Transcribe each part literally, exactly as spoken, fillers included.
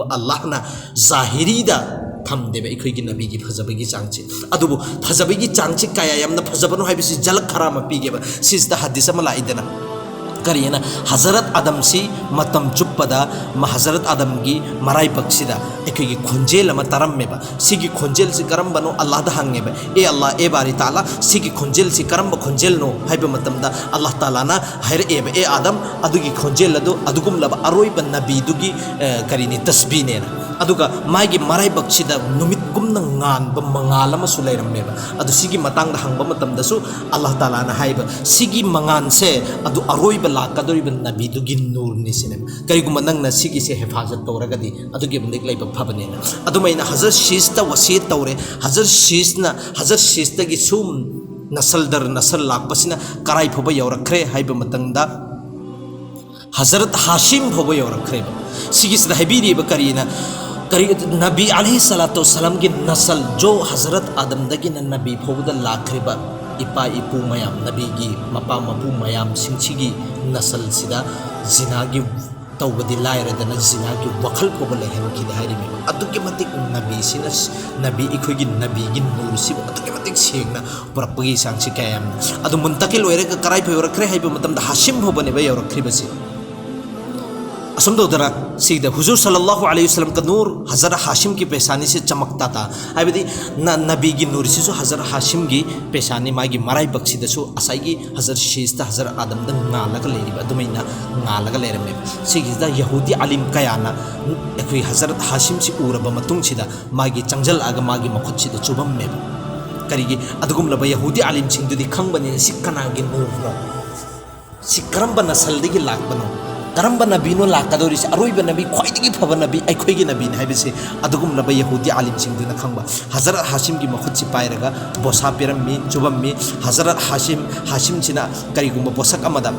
ꯑꯜꯂꯥꯍꯅ ꯖꯥꯍꯤꯔꯤꯗ ꯊꯝꯗꯦꯕ ꯑꯩꯈꯣꯏꯒꯤ ꯅꯕꯤꯒꯤ ꯐꯖꯕꯒꯤ ꯆꯥꯡꯁꯦ꯫ ꯑꯗꯨꯕꯨ ꯐꯖꯕꯒꯤ ꯆꯥꯡꯁꯤ ꯀꯌꯥ ꯌꯥꯝꯅ ꯐꯖꯕꯅꯣ ꯍꯥꯏꯕꯁꯤ ꯖꯂꯛ ꯈꯔ ꯑꯃ ꯄꯤꯒꯦꯕ꯫ ꯁꯤꯁꯤꯗ ꯍꯗꯤꯁ ꯑꯃ ꯂꯥꯛꯏꯗꯅ, ꯀꯔꯤꯅ, ꯍꯖꯔꯠ ꯑꯗꯝꯁꯤ ꯃꯇꯝ ꯆꯨꯞꯄꯗ ꯃ-, ꯍꯖꯔꯠ ꯑꯗꯝꯒꯤ ꯃꯔꯥꯏꯕꯛꯁꯤꯗ ꯑꯩꯈꯣꯏꯒꯤ ꯈꯣꯟꯖꯦꯜ ꯑꯃ ꯇꯥꯔꯝꯃꯦꯕ꯫ ꯁꯤꯒꯤ ꯈꯣꯟꯖꯦꯜꯁꯤ ꯀꯔꯝꯕꯅꯣ? ꯑꯜꯂꯥꯍꯗ ꯍꯪꯉꯦꯕ, "ꯑꯦ ꯑꯜꯂꯥꯍ, ꯑꯦ ꯕꯥꯔꯤ ꯇꯥꯂꯥ, ꯁꯤꯒꯤ ꯈꯣꯟꯖꯦꯜꯁꯤ ꯀꯔꯝꯕ ꯈꯣꯟꯖꯦꯜꯅꯣ?" ꯍꯥꯏꯕ ꯃꯇꯝꯗ ꯑꯜꯂꯥꯍ ꯇꯥꯂꯥꯅ ꯍꯥꯏꯔꯛꯑꯦꯕ, "ꯑꯦ ꯑꯥꯗꯝ, ꯑꯗꯨꯒꯤ ꯈꯣꯟꯖꯦꯜ ꯑꯗꯨ ꯑꯗꯨꯒꯨꯝꯂꯕ ꯑꯔꯣꯏꯕ ꯅꯕꯤꯗꯨꯒꯤ, ꯑ, ꯀꯔꯤꯅꯤ, ꯇꯁꯕꯤꯅꯦꯅ꯫ ꯑꯗꯨꯒ ꯃꯥꯒꯤ ꯃꯔꯥꯏꯕꯛꯁꯤꯗ ꯅꯨꯃꯤꯠꯀꯨꯝꯅ ꯉꯥꯟꯕ ꯃꯉꯥꯜ ꯑꯃꯁꯨ ꯂꯩꯔꯝꯃꯦꯕ꯫ ꯑꯗꯨ ꯁꯤꯒꯤ ꯃꯇꯥꯡꯗ ꯍꯪꯕ ꯃꯇꯝꯗꯁꯨ ꯑꯜꯂꯥꯍ ꯇꯥꯂꯥꯅ ꯍꯥꯏꯕ, ꯁꯤꯒꯤ ꯃꯉꯥꯜꯁꯦ ꯑꯗꯨ ꯑꯔꯣꯏꯕ ꯂꯥꯛꯀꯗꯧꯔꯤꯕ ꯅꯕꯤꯗꯨꯒꯤ ꯅꯨꯔꯅꯤ ꯁꯤꯅꯦꯕ꯫ ꯀꯔꯤꯒꯨꯝꯕ ꯅꯪꯅ ꯁꯤꯒꯤꯁꯦ ꯍꯦꯐꯥꯖꯠ ꯇꯧꯔꯒꯗꯤ ꯑꯗꯨꯒꯤ ꯃꯇꯤꯛ ꯂꯥꯏꯕꯛ ꯐꯕꯅꯦꯅ꯫ ꯑꯗꯨꯃꯥꯏꯅ ꯍꯖꯔꯠ ꯁꯤꯁꯇ ꯋꯁꯤꯌꯠ ꯇꯧꯔꯦ꯫ ꯍꯖꯔꯠ ꯁꯤꯁꯅ, ꯍꯖꯔꯠ ꯁꯤꯁꯇꯒꯤ ꯁꯨꯝ ꯅꯁꯜ ꯗꯔ ꯅꯁꯜ ꯂꯥꯛꯄꯁꯤꯅ ꯀꯔꯥꯏ ꯐꯥꯎꯕ ꯌꯧꯔꯛꯈ꯭ꯔꯦ ꯍꯥꯏꯕ ꯃꯇꯝꯗ, ꯍꯖꯔꯠ ꯍꯥꯁꯤꯝ ꯐꯥꯎꯕ ꯌꯧꯔꯛꯈ꯭ꯔꯦꯕ꯫ ꯁꯤꯒꯤꯁꯤꯗ ꯍꯥꯏꯕꯤꯔꯤꯕ ꯀꯔꯤꯅ, ꯀꯔꯤ, ꯅꯕꯤ ꯑꯂꯩꯍꯤ ꯁꯂꯥꯇꯨ ꯋꯁꯁꯂꯥꯝꯒꯤ ꯅꯁꯜ, ꯖꯣ ꯍꯖꯔꯠ ꯑꯥꯗꯝꯗꯒꯤꯅ ꯅꯕꯤ ꯐꯥꯎꯕꯗ ꯂꯥꯛꯈ꯭ꯔꯤꯕ ꯏꯄꯥ ꯏꯄꯨ ꯃꯌꯥꯝ, ꯅꯕꯤꯒꯤ ꯃꯄꯥ ꯃꯄꯨ ꯃꯌꯥꯝꯁꯤꯡꯁꯤꯒꯤ ꯅꯁꯜꯁꯤꯗ ꯖꯤꯅꯥꯒꯤ ꯇꯧꯕꯗꯤ ꯂꯥꯏꯔꯗꯅ ꯖꯤꯅꯥꯒꯤ ꯋꯥꯈꯜ ꯐꯥꯎꯕ ꯂꯩꯍꯟꯈꯤꯗꯦ ꯍꯥꯏꯔꯤꯕꯅꯦꯕ꯫ ꯑꯗꯨꯛꯀꯤ ꯃꯇꯤꯛ ꯅꯕꯤꯁꯤꯅ, ꯅꯕꯤ, ꯑꯩꯈꯣꯏꯒꯤ ꯅꯕꯤꯒꯤ ꯅꯨꯔꯁꯤꯕꯨ ꯑꯗꯨꯛꯀꯤ ꯃꯇꯤꯛ ꯁꯦꯡꯅ ꯄꯨꯔꯛꯄꯒꯤ ꯆꯥꯡꯁꯤ ꯀꯌꯥ ꯌꯥꯝꯅ꯫ ꯑꯗꯨ ꯃꯨꯟꯇꯀꯤꯜ ꯑꯣꯏꯔꯒ ꯀꯔꯥꯏ ꯐꯥꯎ ꯌꯧꯔꯛꯈ꯭ꯔꯦ ꯍꯥꯏꯕ ꯃꯇꯝꯗ ꯍꯥꯁꯤꯝ ꯐꯥꯎꯕꯅꯦꯕ ꯌꯧꯔꯛꯈ꯭ꯔꯤꯕꯁꯤ꯫ ꯑꯁꯨꯝ ꯇꯧꯗꯅ ꯁꯤꯗ ꯍꯨꯖꯨꯔ ꯁꯜꯂꯜꯂꯥꯍꯨ ꯑꯂꯩꯍꯤ ꯋꯁꯜꯂꯝ ꯀ ꯅꯨꯔ ꯍꯖꯔꯠ ꯍꯥꯁꯤꯝꯒꯤ ꯄꯦꯁꯥꯅꯤꯁꯦ ꯆꯃꯛꯇꯥ ꯇꯥ, ꯍꯥꯏꯕꯗꯤ ꯅ-, ꯅꯕꯤꯒꯤ ꯅꯨꯔꯁꯤꯁꯨ ꯍꯖꯔꯠ ꯍꯥꯁꯤꯝꯒꯤ ꯄꯦꯁꯥꯅꯤ, ꯃꯥꯒꯤ ꯃꯔꯥꯏꯕꯛꯁꯤꯗꯁꯨ ꯉꯁꯥꯏꯒꯤ ꯍꯖꯔꯠ ꯁꯤꯁꯇ ꯍꯖꯔꯠ ꯑꯥꯗꯝꯗ ꯉꯥꯜꯂꯒ ꯂꯩꯔꯤꯕ ꯑꯗꯨꯃꯥꯏꯅ ꯉꯥꯜꯂꯒ ꯂꯩꯔꯝꯃꯦꯕ꯫ ꯁꯤꯒꯤꯁꯤꯗ ꯌꯍꯨꯗꯤ ꯑꯥꯂꯤꯝ ꯀꯌꯥꯅ ꯑꯩꯈꯣꯏ ꯍꯖꯔꯠ ꯍꯥꯁꯤꯝꯁꯤ ꯎꯔꯕ ꯃꯇꯨꯡꯁꯤꯗ ꯃꯥꯒꯤ ꯆꯪꯁꯤꯜꯂꯛꯑꯒ ꯃꯥꯒꯤ ꯃꯈꯨꯠꯁꯤꯗ ꯆꯨꯕꯝꯃꯦꯕ꯫ ꯀꯔꯤꯒꯤ? ꯑꯗꯨꯒꯨꯝꯂꯕ ꯌꯍꯨꯗꯤ ꯑꯥꯂꯤꯝꯁꯤꯡꯗꯨꯗꯤ ꯈꯪꯕꯅꯤꯅ ꯁꯤ ꯀꯅꯥꯒꯤ ꯅꯨꯔꯅꯣ? ꯁꯤ ꯀꯔꯝꯕ ꯅꯁꯜꯗꯒꯤ ꯂꯥꯛꯄꯅꯣ? ꯀꯔꯝꯕ ꯅꯕꯤꯅꯣ ꯂꯥꯛꯀꯗꯧꯔꯤꯁꯦ? ꯑꯔꯣꯏꯕ ꯅꯕꯤ, ꯈ꯭ꯋꯥꯏꯗꯒꯤ ꯐꯕ ꯅꯕꯤ, ꯑꯩꯈꯣꯏꯒꯤ ꯅꯕꯤꯅꯤ ꯍꯥꯏꯕꯁꯦ ꯑꯗꯨꯒꯨꯝꯂꯕ ꯌꯍꯨꯗꯤ ꯑꯥꯂꯤꯝꯁꯤꯡꯗꯨꯅ ꯈꯪꯕ꯫ ꯍꯖꯔꯠ ꯍꯥꯁꯤꯝꯒꯤ ꯃꯈꯨꯠꯁꯤ ꯄꯥꯏꯔꯒ ꯕꯣꯁꯥ ꯄꯤꯔꯝꯃꯤ, ꯆꯨꯕꯝꯃꯤ꯫ ꯍꯖꯔꯠ ꯍꯥꯁꯤꯝ, ꯍꯥꯁꯤꯝꯁꯤꯅ ꯀꯔꯤꯒꯨꯝꯕ ꯄꯣꯠꯁꯛ ꯑꯃꯗ,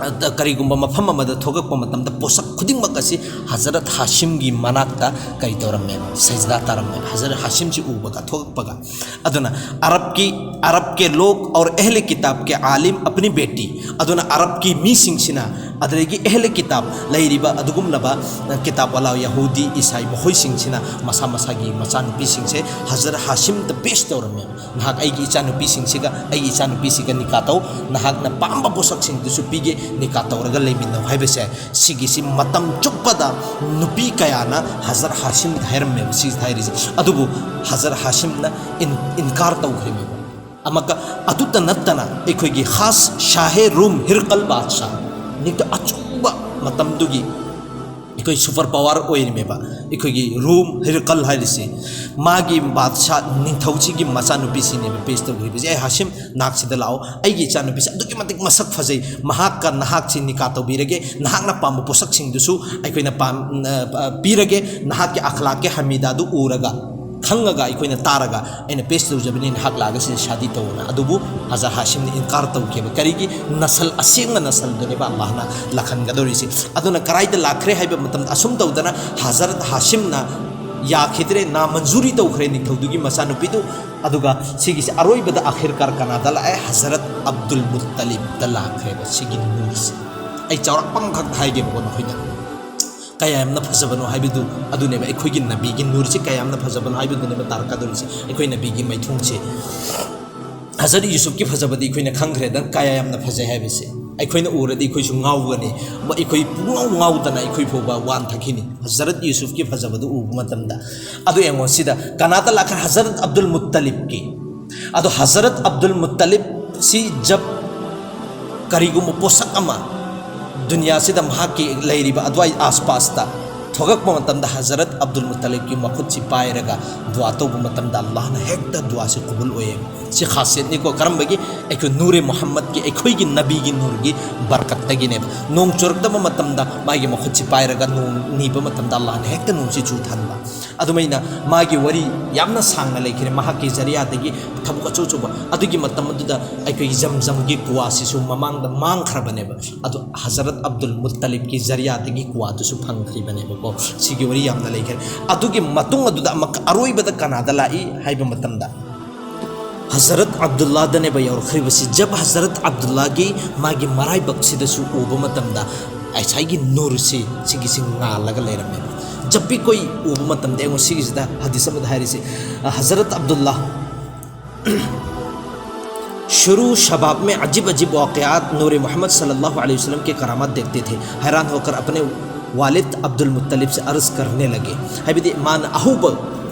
ꯑ, ꯀꯔꯤꯒꯨꯝꯕ ꯃꯐꯝ ꯑꯃꯗ ꯊꯣꯛꯂꯛꯄ ꯃꯇꯝꯗ ꯄꯣꯠꯁꯛ ꯈꯨꯗꯤꯡꯃꯛ ꯑꯁꯤ ꯍꯖꯔꯠ ꯍꯥꯁꯤꯝꯒꯤ ꯃꯅꯥꯛꯇ ꯀꯔꯤ ꯇꯧꯔꯝꯃꯦꯕ? ꯁꯖꯗꯥ ꯇꯥꯔꯝꯃꯦꯕ꯫ ꯍꯖꯔꯠ ꯍꯥꯁꯤꯝꯁꯤ ꯎꯕꯒ, ꯊꯣꯛꯂꯛꯄꯒ꯫ ꯑꯗꯨꯅ ꯑꯔꯕꯀꯤ, "ꯑꯔꯕ ꯀꯦ ꯂꯣꯒ ꯑꯣꯔ ꯑꯍꯂꯦ ꯀꯤꯇꯥꯕ ꯀꯦ ꯑꯥꯂꯤꯝ ꯑꯄꯅꯤ ꯕꯦꯇꯤ", ꯑꯗꯨꯅ ꯑꯔꯕꯀꯤ ꯃꯤꯁꯤꯡꯁꯤꯅ ꯑꯗꯨꯗꯒꯤ ꯑꯍꯦꯂꯦ ꯀꯤꯇꯥꯕ ꯂꯩꯔꯤꯕ ꯑꯗꯨꯒꯨꯝꯂꯕ, ꯑ, ꯀꯤꯇꯥꯕ ꯋꯥꯂꯥ, ꯌꯍꯨꯗꯤ, ꯏꯁꯥꯏ, ꯃꯈꯣꯏꯁꯤꯡꯁꯤꯅ ꯃꯁꯥ ꯃꯁꯥꯒꯤ ꯃꯆꯥꯅꯨꯄꯤꯁꯤꯡꯁꯦ ꯍꯖꯔꯠ ꯍꯥꯁꯤꯝꯗ ꯄꯦꯁ ꯇꯧꯔꯝꯃꯦꯕ꯫ "ꯅꯍꯥꯛ ꯑꯩꯒꯤ ꯏꯆꯥꯅꯨꯄꯤꯁꯤꯡꯁꯤꯒ, ꯑꯩꯒꯤ ꯏꯆꯥꯅꯨꯄꯤꯁꯤꯒ ꯅꯤꯀꯥ ꯇꯧ, ꯅꯍꯥꯛꯅ ꯄꯥꯝꯕ ꯄꯣꯠꯁꯛꯁꯤꯡꯗꯨꯁꯨ ꯄꯤꯒꯦ, ꯅꯤꯀꯥ ꯇꯧꯔꯒ ꯂꯩꯃꯤꯟꯅꯧ" ꯍꯥꯏꯕꯁꯦ, ꯁꯤꯒꯤꯁꯤ ꯃꯇꯝ ꯆꯨꯞꯄꯗ ꯅꯨꯄꯤ ꯀꯌꯥꯅ ꯍꯖꯔꯠ ꯍꯥꯁꯤꯝꯗ ꯍꯥꯏꯔꯝꯃꯦꯕ, ꯁꯤ ꯍꯥꯏꯔꯤꯁꯦ꯫ ꯑꯗꯨꯕꯨ ꯍꯖꯔꯠ ꯍꯥꯁꯤꯝꯅ ꯏꯟ-, ꯏꯟꯀꯥꯔ ꯇꯧꯈ꯭ꯔꯦꯕ꯫ ꯑꯃꯛꯀ ꯑꯗꯨꯇ ꯅꯠꯇꯅ ꯑꯩꯈꯣꯏꯒꯤ ꯈꯥꯁ ꯁꯥꯍꯦ ꯔꯨꯝ ꯍꯤꯔꯀꯜ ꯕꯥꯗꯁꯥ, ꯅꯤꯡꯊ-, ꯑꯆꯧꯕ ꯃꯇꯝꯗꯨꯒꯤ ꯑꯩꯈꯣꯏ ꯁꯨꯄꯔ ꯄꯥꯋꯔ ꯑꯣꯏꯔꯝꯃꯦꯕ ꯑꯩꯈꯣꯏꯒꯤ ꯔꯨꯝ ꯍꯤꯔꯀꯜ ꯍꯥꯏꯔꯤꯁꯦ꯫ ꯃꯥꯒꯤ ꯕꯥꯗꯁꯥ ꯅꯤꯡꯊꯧꯁꯤꯒꯤ ꯃꯆꯥꯅꯨꯄꯤꯁꯤꯅꯦꯕ ꯄꯦꯁ ꯇꯧꯈ꯭ꯔꯤꯕꯁꯦ꯫ "ꯑꯦ ꯍꯥꯁꯤꯝ, ꯅꯍꯥꯛꯁꯤꯗ ꯂꯥꯛꯑꯣ, ꯑꯩꯒꯤ ꯏꯆꯥꯅꯨꯄꯤꯁꯦ ꯑꯗꯨꯛꯀꯤ ꯃꯇꯤꯛ ꯃꯁꯛ ꯐꯖꯩ, ꯃꯍꯥꯛꯀ ꯅꯍꯥꯛꯁꯤ ꯅꯤꯀꯥ ꯇꯧꯕꯤꯔꯒꯦ, ꯅꯍꯥꯛꯅ ꯄꯥꯝꯕ ꯄꯣꯠꯁꯛꯁꯤꯡꯗꯨꯁꯨ ꯑꯩꯈꯣꯏꯅ ꯄꯥꯝ-, ꯑ, ꯑ, ꯄꯤꯔꯒꯦ, ꯅꯍꯥꯛꯀꯤ ꯑꯈ꯭ꯂꯥꯛꯀꯤ ꯍꯃꯤꯗꯥꯗꯨ ꯎꯔꯒ, ꯈꯪꯉꯒ, ꯑꯩꯈꯣꯏꯅ ꯇꯥꯔꯒ ꯑꯩꯅ ꯄꯦꯁ ꯇꯧꯖꯕꯅꯤ, ꯅꯍꯥꯛ ꯂꯥꯛꯑꯒ ꯁꯤꯗ ꯁꯥꯗꯤ ꯇꯧꯑꯣꯅ"꯫ ꯑꯗꯨꯕꯨ ꯍꯖꯔꯠ ꯍꯥꯁꯤꯝꯅ ꯏꯟꯀꯥꯔ ꯇꯧꯈꯤꯕ꯫ ꯀꯔꯤꯒꯤ? ꯅꯁꯜ, ꯑꯁꯦꯡꯕ ꯅꯁꯜꯗꯨꯅꯦꯕ ꯑꯜꯂꯥꯍꯅ ꯂꯥꯛꯍꯟꯒꯗꯧꯔꯤꯁꯦ꯫ ꯑꯗꯨꯅ ꯀꯔꯥꯏꯗ ꯂꯥꯛꯈ꯭ꯔꯦ ꯍꯥꯏꯕ ꯃꯇꯝꯗ, ꯑꯁꯨꯝ ꯇꯧꯗꯅ ꯍꯖꯔꯠ ꯍꯥꯁꯤꯝꯅ ꯌꯥꯈꯤꯗ꯭ꯔꯦ, ꯅꯥꯃꯟꯖꯨꯔꯤ ꯇꯧꯈ꯭ꯔꯦ ꯅꯤꯡꯊꯧꯗꯨꯒꯤ ꯃꯆꯥꯅꯨꯄꯤꯗꯨ꯫ ꯑꯗꯨꯒ ꯁꯤꯒꯤꯁꯦ ꯑꯔꯣꯏꯕꯗ ꯑꯈꯤꯔ ꯀꯥꯔ ꯀꯅꯥꯗ ꯂꯥꯛꯑꯦ? ꯍꯖꯔꯠ ꯑꯕꯗꯨꯜ ꯃꯨꯠꯇꯂꯤꯕꯇ ꯂꯥꯛꯈ꯭ꯔꯦꯕ ꯁꯤꯒꯤ ꯅꯨꯔꯁꯦ꯫ ꯑꯩ ꯆꯥꯎꯔꯥꯛꯄ ꯑꯃꯈꯛ ꯍꯥꯏꯒꯦꯕꯀꯣ ꯅꯈꯣꯏꯗ꯫ ꯀꯌꯥ ꯌꯥꯝꯅ ꯐꯖꯕꯅꯣ ꯍꯥꯏꯕꯗꯨ ꯑꯗꯨꯅꯦꯕ ꯑꯩꯈꯣꯏꯒꯤ ꯅꯕꯤꯒꯤ ꯅꯨꯔꯁꯤ, ꯀꯌꯥ ꯌꯥꯝꯅ ꯐꯖꯕꯅꯣ ꯍꯥꯏꯕꯗꯨꯅꯦꯕ ꯇꯥꯔꯛꯀꯗꯧꯔꯤꯁꯦ꯫ ꯑꯩꯈꯣꯏ ꯅꯕꯤꯒꯤ ꯃꯥꯏꯊꯣꯡꯁꯦ, ꯍꯖꯔꯠ ꯌꯨꯁꯨꯐꯀꯤ ꯐꯖꯕꯗꯤ ꯑꯩꯈꯣꯏꯅ ꯈꯪꯈ꯭ꯔꯦꯗꯅ, ꯀꯌꯥ ꯌꯥꯝꯅ ꯐꯖꯩ ꯍꯥꯏꯕꯁꯦ꯫ ꯑꯩꯈꯣꯏꯅ ꯎꯔꯗꯤ ꯑꯩꯈꯣꯏꯁꯨ ꯉꯥꯎꯒꯅꯤ, ꯃ-, ꯑꯩꯈꯣꯏ ꯄꯨꯡꯉꯥꯎ ꯉꯥꯎꯗꯅ ꯑꯩꯈꯣꯏ ꯐꯥꯎꯕ ꯋꯥꯟꯊꯈꯤꯅꯤ ꯍꯖꯔꯠ ꯌꯨꯁꯨꯐꯀꯤ ꯐꯖꯕꯗꯨ ꯎꯕ ꯃꯇꯝꯗ꯫ ꯑꯗꯨ ꯌꯦꯡꯉꯣ, ꯁꯤꯗ ꯀꯅꯥꯗ ꯂꯥꯛꯈ꯭ꯔꯦ? ꯍꯖꯔꯠ ꯑꯕꯗꯨꯜ ꯃꯨꯠꯇꯂꯤꯕꯀꯤ꯫ ꯑꯗꯣ ꯍꯖꯔꯠ ꯑꯕꯗꯨꯜ ꯃꯨꯠꯇꯂꯤꯕ ꯁꯤ ꯖꯕ ꯀꯔꯤꯒꯨꯝꯕ ꯄꯣꯠꯁꯛ ꯑꯃ ꯗꯨꯅꯤꯌꯥꯁꯤꯗ ꯃꯍꯥꯛꯀꯤ ꯂꯩꯔꯤꯕ ꯑꯗꯨꯋꯥꯏ ꯑꯥꯁꯄꯥꯁꯇ ꯊꯣꯛꯂꯛꯄ ꯃꯇꯝꯗ, ꯍꯖꯔꯠ ꯑꯕꯗꯨꯜ ꯃꯨꯠꯇꯂꯤꯕꯀꯤ ꯃꯈꯨꯠꯁꯤ ꯄꯥꯏꯔꯒ ꯗꯨꯋꯥ ꯇꯧꯕ ꯃꯇꯝꯗ, ꯑꯜꯂꯥꯍꯅ ꯍꯦꯛꯇ ꯗꯨꯋꯥꯁꯤ ꯀꯕꯨꯜ ꯑꯣꯏꯌꯦꯕ꯫ ꯁꯤ ꯈꯥꯁꯤꯌꯠꯅꯤꯀꯣ꯫ ꯀꯔꯝꯕꯒꯤ? ꯑꯩꯈꯣꯏ ꯅꯨꯔꯦ ꯃꯨꯍꯝꯃꯗꯀꯤ, ꯑꯩꯈꯣꯏꯒꯤ ꯅꯕꯤꯒꯤ ꯅꯨꯔꯒꯤ ꯕꯔꯀꯠꯇꯒꯤꯅꯦꯕ꯫ ꯅꯣꯡ ꯆꯨꯔꯛꯇꯕ ꯃꯇꯝꯗ ꯃꯥꯒꯤ ꯃꯈꯨꯠꯁꯤ ꯄꯥꯏꯔꯒ ꯅꯣꯡ ꯅꯤꯕ ꯃꯇꯝꯗ, ꯑꯜꯂꯥꯍꯅ ꯍꯦꯛꯇ ꯅꯣꯡꯁꯤ ꯆꯨꯊꯟꯕ꯫ ꯑꯗꯨꯃꯥꯏꯅ ꯃꯥꯒꯤ ꯋꯥꯔꯤ ꯌꯥꯝꯅ ꯁꯥꯡꯅ ꯂꯩꯈ꯭ꯔꯦ꯫ ꯃꯍꯥꯛꯀꯤ ꯖꯔꯤꯌꯥꯗꯒꯤ ꯊꯕꯛ ꯑꯆꯧ ꯑꯆꯧꯕ, ꯑꯗꯨꯒꯤ ꯃꯇꯝ ꯑꯗꯨꯗ ꯑꯩꯈꯣꯏꯒꯤ ꯖꯝꯖꯝꯒꯤ ꯀꯨꯋꯥꯁꯤꯁꯨ ꯃꯃꯥꯡꯗ ꯃꯥꯡꯈ꯭ꯔꯕꯅꯦꯕ꯫ ꯑꯗꯣ ꯍꯖꯔꯠ ꯑꯕꯗꯨꯜ ꯃꯨꯠꯇꯂꯤꯕꯀꯤ ꯖꯔꯤꯌꯥꯗꯒꯤ ꯀꯨꯋꯥꯗꯨꯁꯨ ꯐꯪꯈ꯭ꯔꯤꯕꯅꯦꯕꯀꯣ꯫ ꯁꯤꯒꯤ ꯋꯥꯔꯤ ꯌꯥꯝꯅ ꯂꯩꯈ꯭ꯔꯦ꯫ ꯑꯗꯨꯒꯤ ꯃꯇꯨꯡ ꯑꯗꯨꯗ ꯑꯃꯨꯛ ꯑꯔꯣꯏꯕꯗ ꯀꯅꯥꯗ ꯂꯥꯛꯏ ꯍꯥꯏꯕ ꯃꯇꯝꯗ, ꯍꯖꯔꯠ ꯑꯕꯗꯨꯜꯂꯥꯗꯅꯦꯕ ꯌꯧꯔꯛꯈ꯭ꯔꯤꯕꯁꯤ꯫ ꯖꯕ ꯍꯖꯔꯠ ꯑꯕꯗꯨꯜꯂꯥꯒꯤ ꯃꯥꯒꯤ ꯃꯔꯥꯏꯕꯛꯁꯤꯗꯁꯨ ꯎꯕ ꯃꯇꯝꯗ ꯉꯁꯥꯏꯒꯤ ꯅꯨꯔꯁꯤ ꯁꯤꯒꯤꯁꯤ ꯉꯥꯜꯂꯒ ꯂꯩꯔꯝꯃꯦꯕ꯫ ꯖꯕ ꯀꯣꯏ ꯎꯕ ꯃꯇꯝꯗ ꯌꯦꯡꯉꯣ, ꯁꯤꯒꯤꯁꯤꯗ ꯍꯗꯤꯁ ꯑꯃꯗ ꯍꯥꯏꯔꯤꯁꯦ, ꯍꯖꯔꯠ ꯑꯕꯗꯨꯜꯂꯥ, शुरू शबाब में अजीब अजीब वाक़यात नूर मोहम्मद सल्लल्लाहु अलैहि वसल्लम के करामात देखते थे। हैरान होकर अपने वालिद अब्दुल मुत्तलिब से अर्ज़ करने लगे꯫ ꯍꯥꯏꯕꯗꯤ ꯃꯥꯅ ꯑꯍꯧꯕ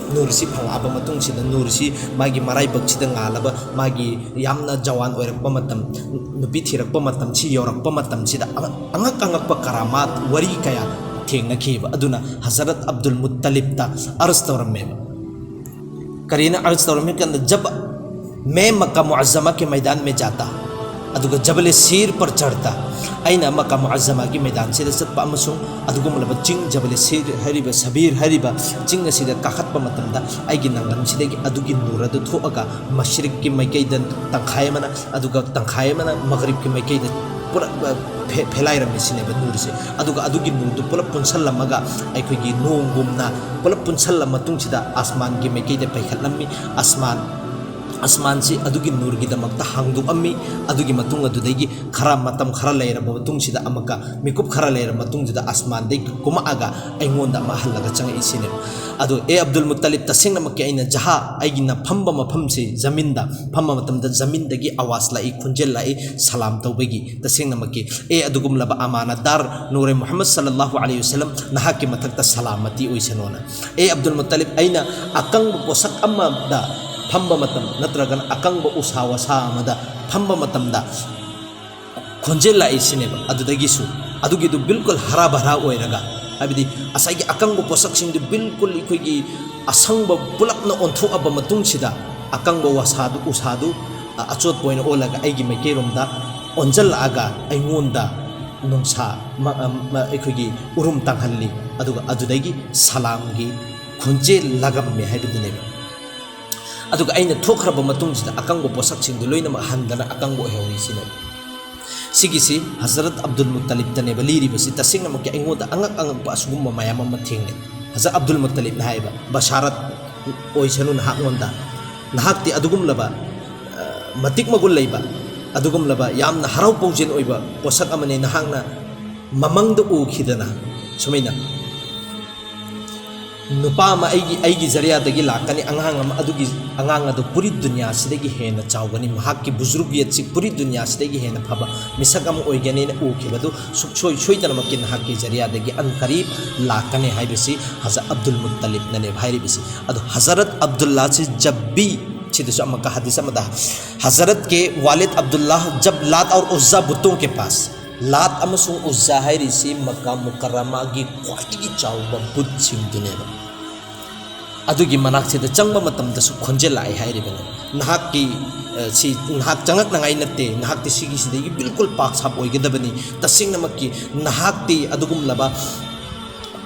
ꯅꯨꯔꯁꯤ ꯐꯪꯉꯛꯑꯕ ꯃꯇꯨꯡꯁꯤꯗ, ꯅꯨꯔꯁꯤ ꯃꯥꯒꯤ ꯃꯔꯥꯏꯕꯛꯁꯤꯗ ꯉꯥꯜꯂꯕ, ꯃꯥꯒꯤ ꯌꯥꯝꯅ ꯖꯋꯥꯟ ꯑꯣꯏꯔꯛꯄ ꯃꯇꯝ, ꯅꯨꯄꯤ ꯊꯤꯔꯛꯄ ꯃꯇꯝꯁꯤ ꯌꯧꯔꯛꯄ ꯃꯇꯝꯁꯤꯗ ꯑꯉꯛ ꯑꯉꯛ ꯑꯉꯛꯄ ꯀꯔꯥꯃꯥꯠ ꯋꯥꯔꯤ ꯀꯌꯥ ꯊꯦꯡꯅꯈꯤꯕ꯫ ꯑꯗꯨꯅ ꯍꯖꯔꯠ ꯑꯕꯗꯨꯜ ꯃꯨꯠꯇꯂꯤꯕꯇ ꯑꯔꯖ ꯇꯧꯔꯝꯃꯦꯕ꯫ ꯀꯔꯤꯅ ꯑꯔꯖ ꯇꯧꯔꯝꯃꯤ ꯀꯥꯟꯗ, जब मैं मक्का मुअज़्ज़मा के मैदान में जाता, ꯑꯗꯨꯒ जबल सीर पर चढ़ता, ꯑꯩꯅ ꯃꯛꯀꯥ ꯃꯨꯑꯖꯃꯥꯒꯤ ꯃꯩꯗꯥꯟꯁꯤꯗ ꯆꯠꯄ ꯑꯃꯁꯨꯡ ꯑꯗꯨꯒꯨꯝꯂꯕ ꯆꯤꯡ ꯖꯕꯂꯦ ꯁꯤꯔ ꯍꯥꯏꯔꯤꯕ, ꯁꯕꯤꯔ ꯍꯥꯏꯔꯤꯕ ꯆꯤꯡ ꯑꯁꯤꯗ ꯀꯥꯈꯠꯄ ꯃꯇꯝꯗ, ꯑꯩꯒꯤ ꯅꯥꯡꯒꯟꯁꯤꯗꯒꯤ ꯑꯗꯨꯒꯤ ꯅꯨꯔ ꯑꯗꯨ ꯊꯣꯛꯑꯒ ꯃꯁꯔꯤꯛꯀꯤ ꯃꯥꯏꯀꯩꯗ ꯇꯪꯈꯥꯏ ꯑꯃꯅ, ꯑꯗꯨꯒ ꯇꯪꯈꯥꯏ ꯑꯃꯅ ꯃꯒꯔꯤꯕꯀꯤ ꯃꯥꯏꯀꯩꯗ ꯄꯨꯂꯞ, ꯑ, ꯐꯦ-, ꯐꯦꯂꯥꯏꯔꯝꯃꯤ ꯁꯤꯅꯦꯕ ꯅꯨꯔꯁꯦ꯫ ꯑꯗꯨꯒ ꯑꯗꯨꯒꯤ ꯅꯨꯔꯗꯨ ꯄꯨꯂꯞ ꯄꯨꯟꯁꯜꯂꯝꯃꯒ ꯑꯩꯈꯣꯏꯒꯤ ꯅꯣꯡꯒꯨꯝꯅ ꯄꯨꯂꯞ ꯄꯨꯟꯁꯜꯂ ꯃꯇꯨꯡꯁꯤꯗ ꯑꯁꯃꯥꯟꯒꯤ ꯃꯥꯏꯀꯩꯗ ꯄꯩꯈꯠꯂꯝꯃꯤ꯫ ꯑꯁꯃꯥꯟ ꯑꯁꯃꯥꯟꯁꯤ ꯑꯗꯨꯒꯤ ꯅꯨꯔꯒꯤꯗꯃꯛꯇ ꯍꯥꯡꯗꯣꯛꯑꯝꯃꯤ꯫ ꯑꯗꯨꯒꯤ ꯃꯇꯨꯡ ꯑꯗꯨꯗꯒꯤ ꯈꯔ, ꯃꯇꯝ ꯈꯔ ꯂꯩꯔꯕ ꯃꯇꯨꯡꯁꯤꯗ, ꯑꯃꯨꯛꯀ ꯃꯤꯀꯨꯞ ꯈꯔ ꯂꯩꯔꯕ ꯃꯇꯨꯡꯁꯤꯗ ꯑꯁꯃꯥꯟꯗꯒꯤ ꯀꯨꯝꯃꯛꯑꯒ ꯑꯩꯉꯣꯟꯗ ꯑꯃ ꯍꯜꯂꯒ ꯆꯪꯉꯛꯏ ꯁꯤꯅꯦꯕ꯫ ꯑꯗꯣ, "ꯑꯦ ꯑꯕꯗꯨꯜ ꯃꯨꯠꯇꯂꯤꯕ, ꯇꯁꯦꯡꯅꯃꯛꯀꯤ ꯑꯩꯅ ꯖꯍꯥ, ꯑꯩꯒꯤꯅ ꯐꯝꯕ ꯃꯐꯝꯁꯤ, ꯖꯃꯤꯟꯗ ꯐꯝꯕ ꯃꯇꯝꯗ ꯖꯃꯤꯟꯗꯒꯤ ꯑꯋꯥꯖ ꯂꯥꯛꯏ, ꯈꯣꯟꯖꯦꯜ ꯂꯥꯛꯏ, ꯁꯂꯥꯝ ꯇꯧꯕꯒꯤ꯫ ꯇꯁꯦꯡꯅꯃꯛꯀꯤ, ꯑꯦ ꯑꯗꯨꯒꯨꯝꯂꯕ ꯑꯃꯥꯅꯠꯗꯥꯔ ꯅꯨꯔꯦ ꯃꯨꯍꯝꯃꯗ ꯁꯜꯂꯜꯂꯥꯍꯨ ꯑꯂꯩꯍꯤ ꯋꯁꯜꯂꯝ, ꯅꯍꯥꯛꯀꯤ ꯃꯊꯛꯇ ꯁꯂꯥꯃꯇꯤ ꯑꯣꯏꯁꯅꯣꯅ꯫ ꯑꯦ ꯑꯕꯗꯨꯜ ꯃꯨꯠꯇꯂꯤꯕ, ꯑꯩꯅ ꯑꯀꯪꯕ ꯄꯣꯠꯁꯛ ꯑꯃꯗ ꯐꯝꯕ ꯃꯇꯝ, ꯅꯠꯇ꯭ꯔꯒꯅ ꯑꯀꯪꯕ ꯎꯁꯥ ꯋꯥꯁꯥ ꯑꯃꯗ ꯐꯝꯕ ꯃꯇꯝꯗ ꯈꯣꯟꯖꯦꯜ ꯂꯥꯛꯏ ꯁꯤꯅꯦꯕ꯫ ꯑꯗꯨꯗꯒꯤꯁꯨ ꯑꯗꯨꯒꯤꯗꯨ ꯕꯤꯜꯀꯨꯜ ꯍꯔꯥ ꯚꯔꯥ ꯑꯣꯏꯔꯒ, ꯍꯥꯏꯕꯗꯤ ꯉꯁꯥꯏꯒꯤ ꯑꯀꯪꯕ ꯄꯣꯠꯁꯛꯁꯤꯡꯗꯨ ꯕꯤꯜꯀꯨꯜ ꯑꯩꯈꯣꯏꯒꯤ ꯑꯁꯪꯕ ꯄꯨꯂꯞꯅ ꯑꯣꯟꯊꯣꯛꯑꯕ ꯃꯇꯨꯡꯁꯤꯗ, ꯑꯀꯪꯕ ꯋꯥꯁꯥꯗꯨ, ꯎꯁꯥꯗꯨ, ꯑ, ꯑꯆꯣꯠꯄ ꯑꯣꯏꯅ ꯑꯣꯜꯂꯒ ꯑꯩꯒꯤ ꯃꯥꯏꯀꯩꯔꯣꯝꯗ ꯑꯣꯟꯁꯤꯜꯂꯛꯑꯒ ꯑꯩꯉꯣꯟꯗ ꯅꯨꯡꯁꯥ ꯃ-, ꯑ, ꯃ-, ꯑꯩꯈꯣꯏꯒꯤ ꯎꯔꯨꯝ ꯇꯥꯡꯍꯜꯂꯤ꯫ ꯑꯗꯨꯒ ꯑꯗꯨꯗꯒꯤ ꯁꯂꯥꯝꯒꯤ ꯈꯣꯟꯖꯦꯜ ꯂꯥꯛꯂꯝꯃꯦ ꯍꯥꯏꯕꯗꯨꯅꯦꯕ꯫ ꯑꯗꯨꯒ ꯑꯩꯅ ꯊꯣꯛꯈ꯭ꯔꯕ ꯃꯇꯨꯡꯁꯤꯗ ꯑꯀꯪꯕ ꯄꯣꯠꯁꯛꯁꯤꯡꯗꯨ ꯂꯣꯏꯅꯃꯛ ꯍꯟꯗꯅ ꯑꯀꯪꯕ ꯑꯣꯏꯍꯧꯔꯤ ꯁꯤꯅꯦꯕ꯫ ꯁꯤꯒꯤꯁꯤ ꯍꯖꯔꯠ ꯑꯕꯗꯨꯜ ꯃꯨꯠꯇꯂꯤꯕꯇꯅꯦꯕ ꯂꯤꯔꯤꯕꯁꯤ꯫ ꯇꯁꯦꯡꯅꯃꯛꯀꯤ ꯑꯩꯉꯣꯟꯗ ꯑꯉꯛ ꯑꯉꯛꯄ ꯑꯁꯤꯒꯨꯝꯕ ꯃꯌꯥꯝ ꯑꯃ ꯊꯦꯡꯅꯩ꯫ ꯍꯖꯔꯠ ꯑꯕꯗꯨꯜ ꯃꯨꯠꯇꯂꯤꯕꯅ ꯍꯥꯏꯕ, "ꯕꯁꯥꯔꯠ ꯑꯣꯏꯁꯅꯨ ꯅꯍꯥꯛꯉꯣꯟꯗ, ꯅꯍꯥꯛꯇꯤ ꯑꯗꯨꯒꯨꯝꯂꯕ, ꯑ, ꯃꯇꯤꯛ ꯃꯒꯨꯟ ꯂꯩꯕ, ꯑꯗꯨꯒꯨꯝꯂꯕ ꯌꯥꯝꯅ ꯍꯔꯥꯎ ꯄꯥꯎꯖꯦꯜ ꯑꯣꯏꯕ ꯄꯣꯠꯁꯛ ꯑꯃꯅꯤ꯫ ꯅꯍꯥꯛꯅ ꯃꯃꯪꯗ ꯎꯈꯤꯗꯅ ꯁꯨꯃꯥꯏꯅ ꯅꯨꯄꯥ ꯑꯃ ꯑꯩꯒꯤ, ꯑꯩꯒꯤ ꯖꯔꯤꯌꯥꯗꯒꯤ ꯂꯥꯛꯀꯅꯤ, ꯑꯉꯥꯡ ꯑꯃ, ꯑꯗꯨꯒꯤ ꯑꯉꯥꯡ ꯑꯗꯨ ꯄꯨꯔꯤ ꯗꯨꯅꯤꯌꯥꯁꯤꯗꯒꯤ ꯍꯦꯟꯅ ꯆꯥꯎꯒꯅꯤ, ꯃꯍꯥꯛꯀꯤ ꯕꯨꯖꯨꯔꯨꯒꯤꯌꯠꯁꯤ ꯄꯨꯔꯤ ꯗꯨꯅꯤꯌꯥꯁꯤꯗꯒꯤ ꯍꯦꯟꯅ ꯐꯕ ꯃꯤꯁꯛ ꯑꯃ ꯑꯣꯏꯒꯅꯤꯅ ꯎꯈꯤꯕꯗꯨ ꯁꯨꯡꯁꯣꯏ ꯁꯣꯏꯗꯅꯃꯛꯀꯤ ꯅꯍꯥꯛꯀꯤ ꯖꯔꯤꯌꯥꯗꯒꯤ ꯑꯟ ꯀꯔꯤꯕ ꯂꯥꯛꯀꯅꯤ ꯍꯥꯏꯕꯁꯤ ꯍꯖꯔꯠ ꯑꯕꯗꯨꯜ ꯃꯨꯠꯇꯂꯤꯕꯅꯅꯦꯕ ꯍꯥꯏꯔꯤꯕꯁꯤ꯫ ꯑꯗꯣ ꯍꯖꯔꯠ ꯑꯕꯗꯨꯜꯂꯥꯁꯤ ꯖꯕꯤ, ꯁꯤꯗꯁꯨ ꯑꯃꯨꯛꯀ ꯍꯗꯤꯁ ꯑꯃꯗ, "ꯍꯖꯔꯠ ꯀꯦ ꯋꯥꯂꯤꯗ ꯑꯕꯗꯨꯜꯂꯥ ꯖꯕ ꯂꯥꯠ ꯑꯧꯔ ꯎꯖ꯭ꯖꯥ ꯕꯨꯠꯇꯣꯡ ꯀꯦ ꯄꯥꯁ", ꯂꯥꯠ ꯑꯃꯁꯨꯡ ꯎꯖ꯭ꯖꯥ ꯍꯥꯏꯔꯤꯁꯤ ꯃꯛꯀꯥ ꯃꯨꯀꯔꯔꯃꯥꯒꯤ ꯈ꯭ꯋꯥꯏꯗꯒꯤ ꯆꯥꯎꯕ ꯕꯨꯠꯁꯤꯡꯗꯨꯅꯦꯕ꯫ ꯑꯗꯨꯒꯤ ꯃꯅꯥꯛꯁꯤꯗ ꯆꯪꯕ ꯃꯇꯝꯗꯁꯨ ꯈꯣꯟꯖꯦꯜ ꯂꯥꯛꯑꯦ ꯍꯥꯏꯔꯤꯕꯅꯤ, "ꯅꯍꯥꯛꯀꯤ, ꯑ, ꯁꯤ ꯅꯍꯥꯛ ꯆꯪꯉꯛꯅꯉꯥꯏ ꯅꯠꯇꯦ, ꯅꯍꯥꯛꯇꯤ ꯁꯤꯒꯤꯁꯤꯗꯒꯤ ꯕꯤꯜꯀꯨꯜ ꯄꯥꯛ ꯁꯥꯞ ꯑꯣꯏꯒꯗꯕꯅꯤ꯫ ꯇꯁꯦꯡꯅꯃꯛꯀꯤ ꯅꯍꯥꯛꯇꯤ ꯑꯗꯨꯒꯨꯝꯂꯕ